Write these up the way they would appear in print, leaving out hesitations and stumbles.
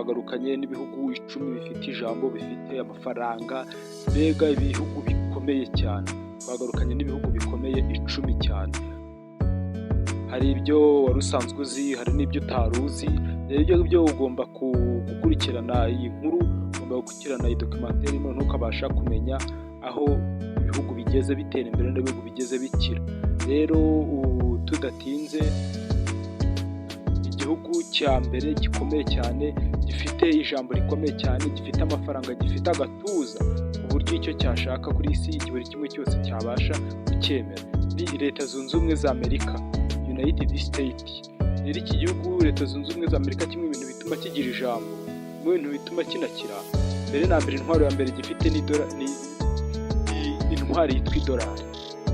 Twagarukanye n'ibihugu 10 bifite ijambo, bifite amafaranga, mbega ibihugu bikomeye cyane. Twagarukanye n'ibihugu bikomeye 10 cyane. Hari ibyo wari usanzwe uzi, hari n'ibyo utari uzi. Rero ibyo ngibyo ugomba gukurikirana iyi nkuru, ugomba gukurikirana iyi documentaire, noneho ukabasha kumenya aho ibihugu bigeze bitera imbere n'ibihugu bigeze bikira. Rero tudatinze, igihugu cya mbere gikomeye cyane, gifite ijambo rikomeye cyane, gifite amafaranga, gifite agatuza ku buryo icyo cyashaka kuri isi buri kimwe cyose cyabasha kucyemera, ni Leta Zunze Ubumwe za Amerika, United State. Rero iki gihugu, Leta Zunze Ubumwe za Amerika, kimwe mu bintu bituma kigira ijambo, mu bintu bituma kinakira, mbere na mbere intwaro ya mbere gifite ni intwari yitwa idolari.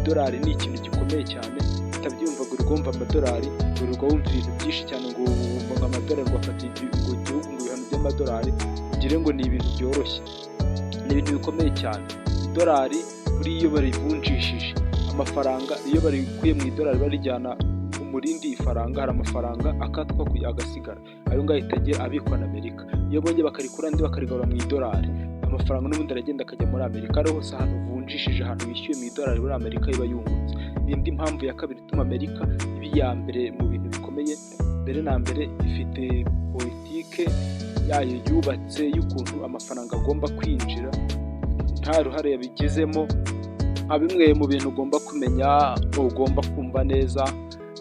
Idolari ni ikintu gikomeye cyane. Utabyumva ngo urumva amadolari, wirirwa wumva ibintu byinshi cyane, ngo wumva ngo amadolari, ngo afata ngo igihugu, ngo ibihano by'amadolari, ugire ngo ni ibintu byoroshye. Ni ibintu bikomeye cyane. Idolari buriya iyo barivunjishije amafaranga, iyo barikuye mu idolari barijyana mu rindi faranga, hari amafaranga akatwa agasigara, ayo ngayo ahita agiye abikwa na Amerika. Iyo bongeye bakarikura andi bakarigarura mu idolari, amafaranga n'ubundi aragenda akajya muri Amerika. Ariho hose ahantu uvunjishije, ahantu wishyuye mu idolari, muri Amerika iba yungutse. Indi mpamvu ya kabiri ituma Amerika iba iya mbere mu bintu bikomeye, mbere na mbere ifite politike yayo yubatse y'ukuntu amafaranga agomba kwinjira nta ruhare yabigizemo. Nka bimwe mu bintu ugomba kumenya, ugomba kumva neza,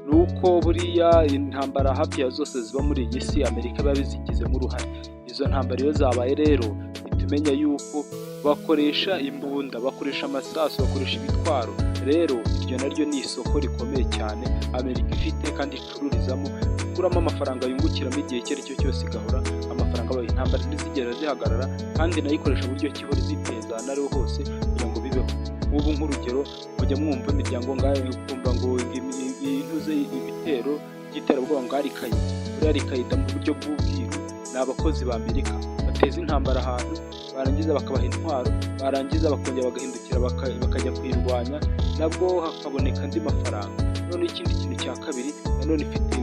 ni uko buriya intambara hafi ya zose ziba muri iyi si, Amerika iba bizigizemo uruhare. Izo ntambara iyo zabaye rero, uhita umenya yuko bakoresha imbunda, bakoresha amasasu, bakoresha ibitwaro. Rero iryo naryo ni isoko rikomeye cyane Amerika ifite kandi icururizamo, ikuramo amafaranga, yungukiramo igihe icyo ari cyo cyose, igahora amafaranga abaye. Intambara ntizigera zihagarara, kandi nayo ikoresha uburyo ki ihora iziteza ahantu ariho hose kugira ngo bibeho. Nk'ubu nk'urugero, mujya mwumva imiryango ngayo, kumva ngo intuze ibitero by'iterabwoba ngo Al-Qaida. Buriya Al-Qaida mu buryo bw'ubwiru ni abakozi ba Amerika bateza intambara ahantu, barangiza bakabaha intwaro, barangiza bakongera bagahindukira bakajya kuyirwanya, nabwo hakaboneka andi mafaranga. Noneho ikindi kintu cya kabiri nanone ifite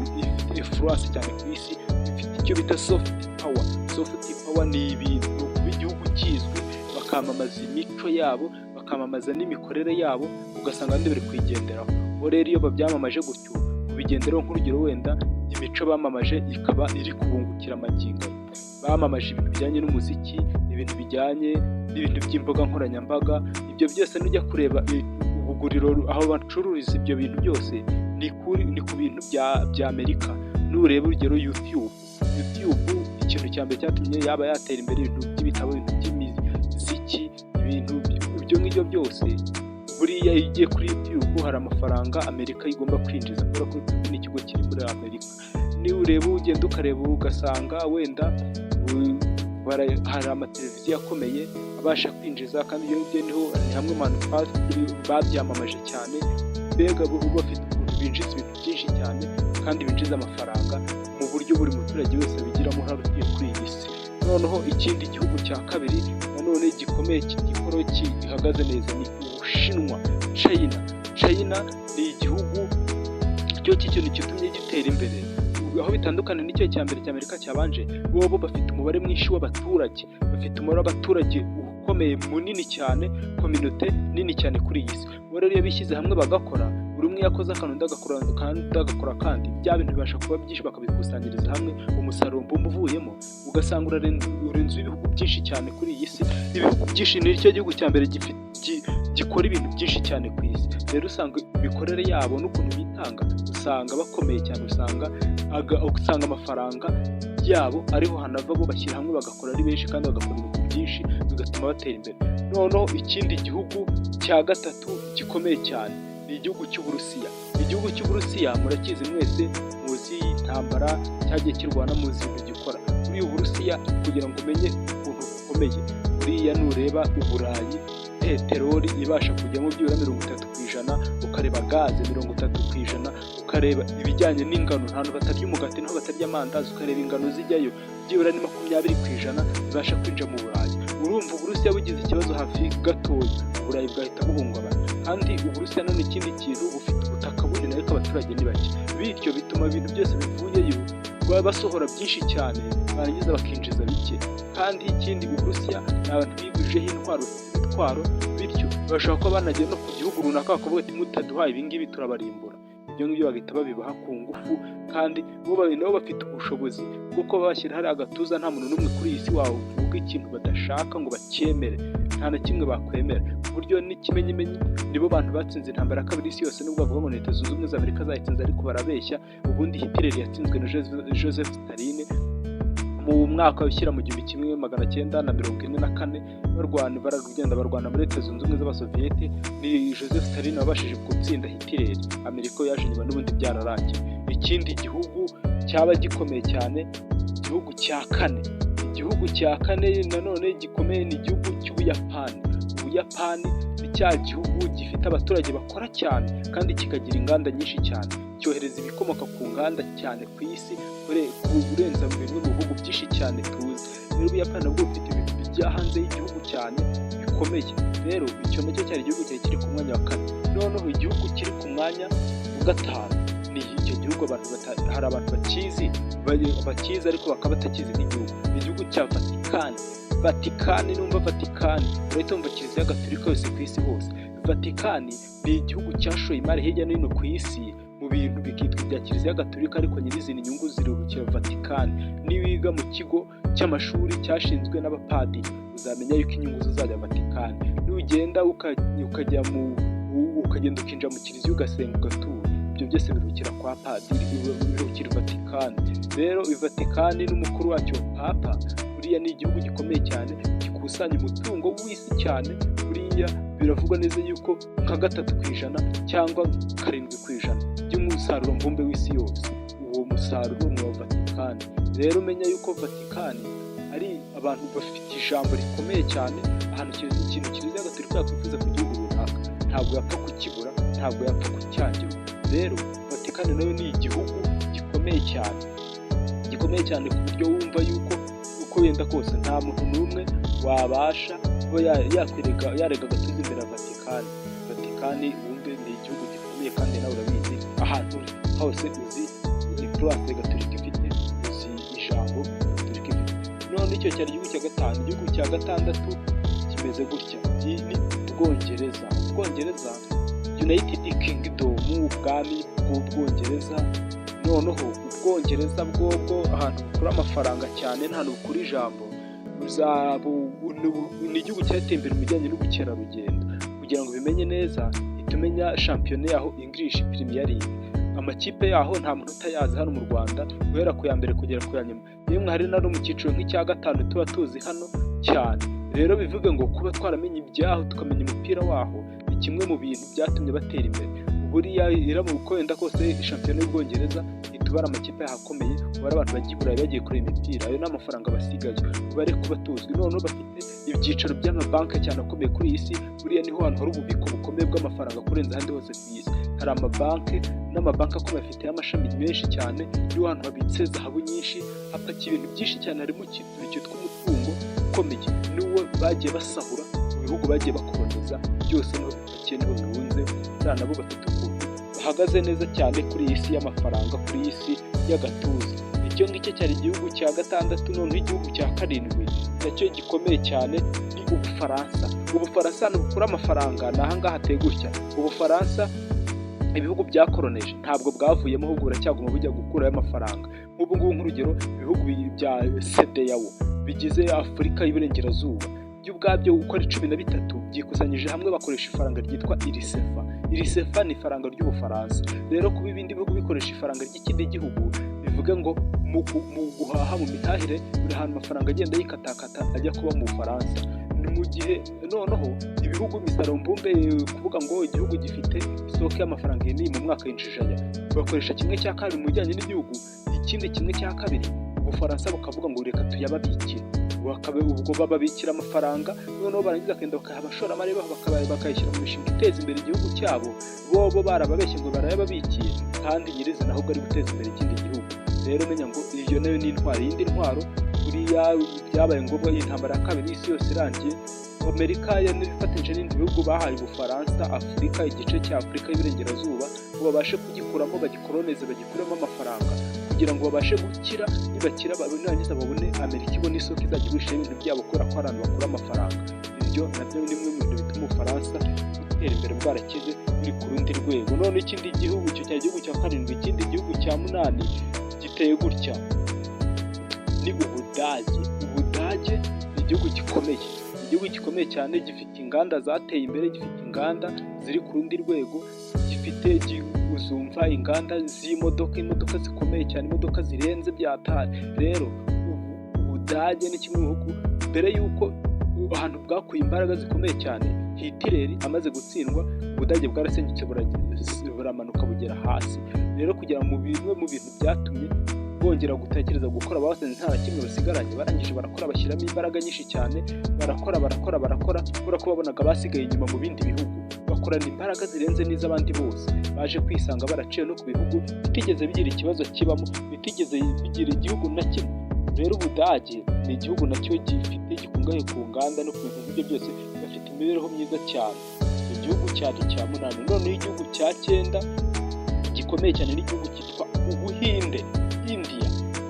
influence cyane ku isi, ifite icyo bita soft power. Soft power ni ibintu kuba igihugu kizwi, bakamamaza imico yabo, bakamamaza n'imikorere yabo, ugasanga abandi bari kuyigenderaho. Bo rero iyo babyamamaje gutyo, kubigenderaho, nk'urugero wenda imico bamamaje ikaba iri kubungukira amagingo aya, bamamaje ibintu bijyanye n'umuziki, ibintu bijyanye n'ibintu by'imbuga nkoranyambaga, ibyo byose nujya kureba ubuguriro aho bacururiza ibyo bintu byose, ni ku bintu bya Amerika. Nureba urugero YouTube, YouTube ikintu cya mbere cyatumye yaba yatera imbere, ibintu by'ibitabo, ibintu by'imiziki, ibintu ibyo ngibyo byose, buriya iyo ugiye kuri YouTube hari amafaranga Amerika igomba kwinjiza, kubera ko YouTube ni ikigo kiri muri Amerika. Niba ureba, ugenda ukareba, ugasanga wenda hari amateleviziyo akomeye abasha kwinjiza, kandi ibyo ngibyo niho ni hamwe mu hantu babyamamaje cyane. Mbega bo bafite ukuntu binjiza ibintu byinshi cyane kandi binjiza amafaranga mu buryo buri muturage wese abigiramo uruhare utuye kuri iyi si. Noneho ikindi gihugu cya kabiri nanone gikomeye, gikoro gihagaze neza, ni Ubushinwa, China. China ni igihugu cyo cy'ikintu gitumye gitera imbere, aho bitandukanye n'icyo cya mbere cya Amerika cyabanje, bo bafite umubare mwinshi w'abaturage, bafite umubare w'abaturage ukomeye, munini cyane, communauté nini cyane kuri iyi si. Bo rero iyo bishyize hamwe bagakora, buri umwe yakoze akantu, undi agakora kandi, undi agakora kandi, bya bintu bibasha kuba byinshi, bakabikusanyiriza hamwe, umusaruro mbumbe uvuyemo ugasanga urenze ibihugu byinshi cyane kuri iyi si. Ibihugu byinshi, ni cyo gihugu cya mbere gikora ibintu byinshi cyane ku isi. Rero usanga imikorere yabo n'ukuntu bitanga, usanga bakomeye cyane, usanga amafaranga yabo ariho hanava. Bo bashyira hamwe bagakora ari benshi kandi bagakora ibintu byinshi, bigatuma batera imbere. Noneho ikindi gihugu cya gatatu gikomeye cyane ni igihugu cy'Uburusiya. Igihugu cy'Uburusiya murakizi mwese, muzi intambara cyagiye kirwana, muzi ibintu gikora. Muri ubu Burusiya, kugira ngo umenye ukuntu bukomeye, buriya nureba Uburayi, peteroli ibasha kujyamo byibura 30%, ukareba gaze 30%, ukareba ibijyanye n'ingano, ahantu batarya umugati niho batarya amandazi, ukareba ingano zijyayo, byibura ni 20% bibasha kwinjira mu Burayi. Urumva Uburusiya bugize ikibazo hafi gatoya, Uburayi bwahita buhungabana. Kandi Uburusiya none ikindi kintu, bufite ubutaka bunini ariko abaturage ni bake, bityo bituma ibintu byose bivuyeyo Baba basohora byinshi cyane, barangiza bakinjiza bike. Kandi ikindi, Uburusiya ni abantu bigwijeho intwaro, bafite ibitwaro, bityo bashobora kuba banagera no ku gihugu runaka bakavuga ati: "Mutaduhaye ibi ngibi turabarimbura." Ibyo ngibyo bagahita babibaha ku ngufu, kandi bo nabo bafite ubushobozi bwo kuba bashyira hariya agatuza. Nta muntu n'umwe kuri iyi si wavuga ikintu badashaka ngo bacyemere, nta na kimwe bakwemera, ku buryo n'ikimenyimenyi nibo bantu batsinze intambara ya kabiri y'isi yose. Nubwo bavuga ngo Leta Zunze Ubumwe za Amerika zayitsinze, ariko barabeshya. Ubundi Hitler yatsinzwe na Joseph Stalin mu mwaka ushyira mu 1944. Barwana, baragenda barwana muri Leta Zunze Ubumwe z'Abasoviyete, ni Joseph Stalin wabashije gutsinda Hitler. Amerika yaje nyuma n'ubundi byararangiye. Ikindi gihugu cyaba gikomeye cyane, igihugu cya kane, igihugu cya kane nanone gikomeye ni igihugu cy'Ubuyapani. Ubuyapani ni cya gihugu gifite abaturage bakora cyane kandi kikagira inganda nyinshi cyane, cyohereza ibikomoka ku nganda cyane ku isi kurenza bimwe mu bihugu byinshi cyane tuzi. Rero Ubuyapani nabwo bufite ibintu bijya hanze y'igihugu cyane bikomeye. Rero icyo nacyo cyari igihugu cyari kiri ku mwanya wa kane. Noneho igihugu kiri ku mwanya wa gatanu ni icyo gihugu abantu hari abantu bakizi, bakizi ariko bakaba batakizi nk'igihugu, ni igihugu cya Vatikani. Vatikani, numva Vatikani urahita wumva Kiliziya Gatolika yose ku isi hose. Vatikani ni igihugu cyashoye imari hirya no hino ku isi mu bintu bikitwa ibya Kiliziya Gatolika, ariko nyirizina inyungu ziruhukira Vatikani. Niwiga mu kigo cy'amashuri cyashinzwe n'abapadiri, uzamenya yuko inyungu zizajya Vatikani. Nugenda ukajya mu ukagenda ukinjira mu kiliziya, ugasenga, ugatura, ibyo byose biruhukira kwa padiri, biruhukira Vatikani. Rero Vatikani n'umukuru wacyo Papa, buriya ni igihugu gikomeye cyane gikusanya umutungo w'isi cyane. Buriya biravugwa neza yuko nka 3% cyangwa 7% by'umusaruro mbumbe w'isi yose, uwo musaruro ni uwa Vatikani. Rero umenya yuko Vatikani ari abantu bafite ijambo rikomeye cyane. Ahantu ikintu Kiliziya Gatolika yakwifuza ku gihugu runaka, ntabwo yapfa kukibura, ntabwo yapfa kucyangirwa. Rero Vatikani nayo ni igihugu gikomeye cyane, gikomeye cyane, ku buryo wumva yuko uko wenda kose nta muntu n'umwe wabasha kuba yakwirega, yarega agatuza imbere ya Vatikani. Vatikani wumve ni igihugu gikomeye, kandi nawe urabizi, ahantu uri hose uzi influence gatolika ifite, uzi ijambo gatolika ifite. None icyo cyari igihugu cya gatanu. Igihugu cya gatandatu kimeze gutya, ni Ubwongereza. Ubwongereza, United Kingdom, ubwami bw'Ubwongereza. Noneho Ubwongereza bwobwo ahantu bukura amafaranga cyane, nta hantu bukura ijambo, ni igihugu cyateye imbere mu bijyanye n'ubukerarugendo. Kugira ngo ubimenye neza, ihita umenya shampiyona yaho, English Premier League. Amakipe yaho nta muntu utayazi hano mu Rwanda, guhera ku ya mbere kugera ku ya nyuma. Yemwe hari no mu cyiciro nk'icya gatanu tuba tuzi hano cyane. Rero bivuge ngo kuba twaramenye ibyaho, tukamenya umupira waho, ni kimwe mu bintu byatumye batera imbere. Buriya uko wenda kose shampiyona y'Ubwongereza itubara amakipe yaho akomeye, ubara abantu bagiye i Burayi bagiye kureba imipira, ayo ni amafaranga basigaye, ubare kuba tuzwi. Noneho bafite ibyicaro by'amabanki cyane akomeye kuri iyi si. Buriya niho hantu hari ububiko bukomeye bw'amafaranga kurenza ahandi hose ku isi. Hari amabanki n'amabanki akomeye afite amashami menshi cyane, niho hantu habitse zahabu nyinshi, hapakiye ibintu byinshi cyane, harimo ikintu cyitwa umutungo ukomeye, niwo bagiye basahura mu bihugu bagiye bakoloniza byose, niho bipakiye, niho bihunze. Buriya nabo bafite ukuntu bahagaze neza cyane kuri iyi si y'amafaranga, kuri iyi si y'agatuza. Icyo ngicyo cyari igihugu cya gatandatu. Noneho igihugu cya karindwi nacyo gikomeye cyane ni Ubufaransa. Ubufaransa ahantu bukura amafaranga ni ahangaha hateye gutya. Ubufaransa, ibihugu byakoroneje ntabwo bwavuyemo, ahubwo buracyaguma bujya gukurayo amafaranga. Nk'ubu ngubu, nk'urugero, ibihugu bya CEDEAO bigize Afurika y'Iburengerazuba, byo ubwabyo uko ari 13 byikusanyije hamwe, bakoresha ifaranga ryitwa iri CFA. Iri CFA ni ifaranga ry'Ubufaransa. Rero kuba ibindi bihugu bikoresha ifaranga ry'ikindi gihugu, bivuge ngo mu guhaha, mu mihahire, buri hantu amafaranga agenda yikatakata ajya kuba mu Bufaransa. Ni mu gihe noneho ibihugu imisaruro mbumbe, kuvuga ngo igihugu gifite isoko y'amafaranga iyi n'iyi mu mwaka yinjije aya, bakoresha 1/2 mu bijyanye n'igihugu, ikindi 1/2 Ubufaransa bukavuga ngo reka tuyababikire. Ubwo bababikira amafaranga, noneho barangiza bakagenda bakayaha abashoramari babo, bakayashyira mu mishinga iteza imbere igihugu cyabo. Bo barababeshye ngo barayababikiye, kandi nyirizina ahubwo ari guteza imbere ikindi gihugu. Rero menya ngo iyo nayo ni intwaro. Iyindi ntwaro, buriya byabaye ngombwa iyi ntambara ya kabiri y'isi yose irangiye, Amerika ifatanyije n'ibindi bihugu bahaye Ubufaransa Afurika, igice cya Afurika y'Iburengerazuba, ngo babashe kugikuramo, bagikolonize, bagikuremo amafaranga. Kugira ngo babashe gukira, nibakira nibarangiza babone Amerika ibona isoko izajya igurishaho ibintu byabo, kubera ko hari ahantu bakura amafaranga. Ibyo nabyo ni bimwe mu bintu bituma Ubufaransa butera imbere, bwarakize, buri ku rundi rwego. None ikindi gihugu, icyo cyari igihugu cya karindwi. Ikindi gihugu cya munani giteye gutya ni Ubudage. Ubudage ni igihugu gikomeye, igihugu gikomeye cyane, gifite inganda zateye imbere, gifite inganda ziri ku rundi rwego, gifite, uzumva inganda z'imodoka, imodoka zikomeye cyane, imodoka zirenze byatari. Rero Ubudage ni kimwe mu bihugu mbere y'uko ahantu bwakuye imbaraga zikomeye cyane. Hitireri amaze gutsindwa, Ubudage bwarasenyutse, buramanuka bugera hasi. Rero kugira mu bimwe mu bintu byatumye bongera gutekereza gukora, basanze nta na kimwe basigaranye. Barangije barakora, bashyiramo imbaraga nyinshi cyane, barakora, barakora, barakora, kubera ko babonaga basigaye inyuma mu bindi bihugu. Bakorana imbaraga zirenze n'iz'abandi bose. Baje kwisanga baraciye no ku bihugu bitigeze bigira ikibazo kibamo, bitigeze bigira igihugu na kimwe. Rero Ubudage ni igihugu nacyo gifite, gikungahaye ku nganda no ku bintu nk'ibyo byose, bafite imibereho myiza cyane. Igihugu cyari icya munani. Noneho igihugu cya cyenda gikomeye cyane ni igihugu cyitwa Ubuhinde, India.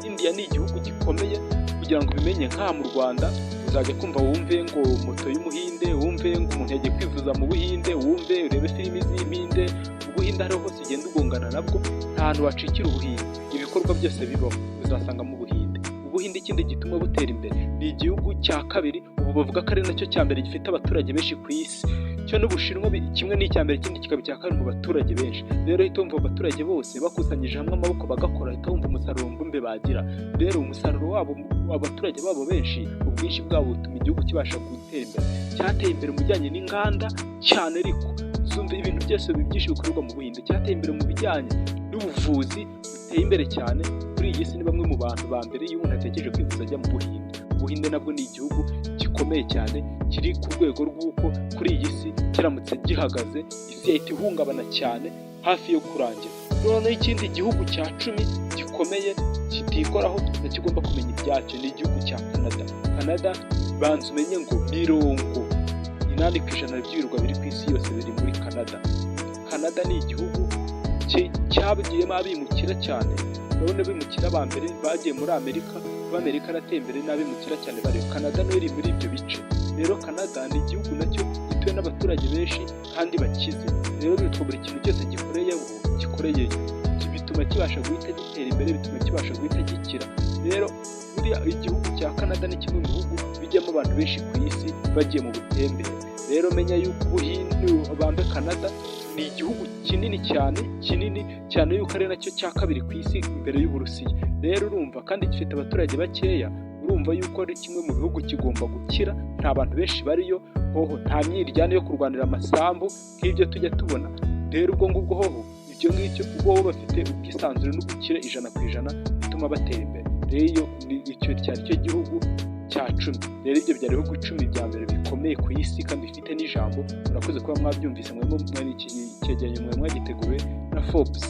India ni igihugu gikomeye. Kugira ngo ubimenye, nk'aha mu Rwanda uzajya kumva wumve ngo moto y'Umuhinde, wumve ngo umuntu yagiye kwivuza mu Buhinde, wumve urebe filimi z'impinde. Ubuhinde aho hose ugenda ugongana nabwo, nta hantu wacikira Ubuhinde. Ibikorwa byose bibaho uzasangamo Ubuhinde. Ubuhinde, ikindi gituma butera imbere, ni igihugu cya kabiri, ubu bavuga ko ari nacyo cya mbere gifite abaturage benshi ku isi, cyo n'Ubushinwa. Kimwe ni icya mbere, ikindi kikaba icya kabiri mu baturage benshi. Rero uhita wumva abaturage bose bakusanyije hamwe amaboko bagakora, uhita wumva umusaruro mbumbe bagira. Rero umusaruro wabo, abaturage babo benshi, ubwinshi bwabo butuma igihugu kibasha gutera imbere. Cyateye imbere mu bijyanye n'inganda cyane, ariko uzumva ibintu byose byinshi bikorerwa mu Buhinde. Cyateye imbere mu bijyanye n'ubuvuzi buteye imbere cyane. Kuri iyi si ni bamwe mu bantu ba mbere, iyo umuntu atekereje kwivuza ajya mu Buhinde. Ubuhinde nabwo ni igihugu gikomeye cyane, kiri ku rwego rw'uko kuri iyi si kiramutse gihagaze, isi yahita ihungabana cyane, hafi yo kurangira. Noneho ikindi gihugu cya 10 gikomeye kitikoraho nacyo ugomba kumenya ibyacyo ni igihugu cya Canada. Canada, banza umenye ngo 80% by'ibirwa biri ku isi yose biri muri Canada. Canada ni igihugu cyabugiyemo abimukira cyane. Urabona abimukira ba mbere bagiye muri Amerika, kuba Amerika yarateye imbere n'abimukira cyane bariyo. Canada nayo iri muri ibyo bice. Rero Canada ni igihugu nacyo gituwe n'abaturage benshi kandi bakize. Rero bitwa buri kintu cyose gikoreyeho, gikoreyeyo, bituma kibasha guhita gitera imbere, bituma kibasha guhita gikira. Rero buriya igihugu cya Canada ni kimwe mu bihugu bijyamo abantu benshi ku isi bagiye mu butembere. Rero menya yuko Ubuhinde, bambe Canada ni igihugu kinini cyane, kinini cyane, yuko ari nacyo cya kabiri ku isi imbere y'Uburusiya. Rero urumva kandi gifite abaturage bakeya. Urumva yuko ari kimwe mu bihugu kigomba gukira, nta bantu benshi bariyo hoho, nta myiryane yo kurwanira amasambu nk'ibyo tujya tubona. Rero ubwo ngubwo hoho, ibyo ngibyo ubwo bo bafite ubwisanzure n'ubukire 100%, bituma batera imbere. Rero iyo icyo cyari cyo gihugu cya 10. Rero ibyo byari ibihugu 10 bya mbere bikomeye ku isi kandi bifite n'ijambo. Murakoze kuba mwabyumvise. Mwari iki cyegeranyo mwari mwagiteguwe na Forbes.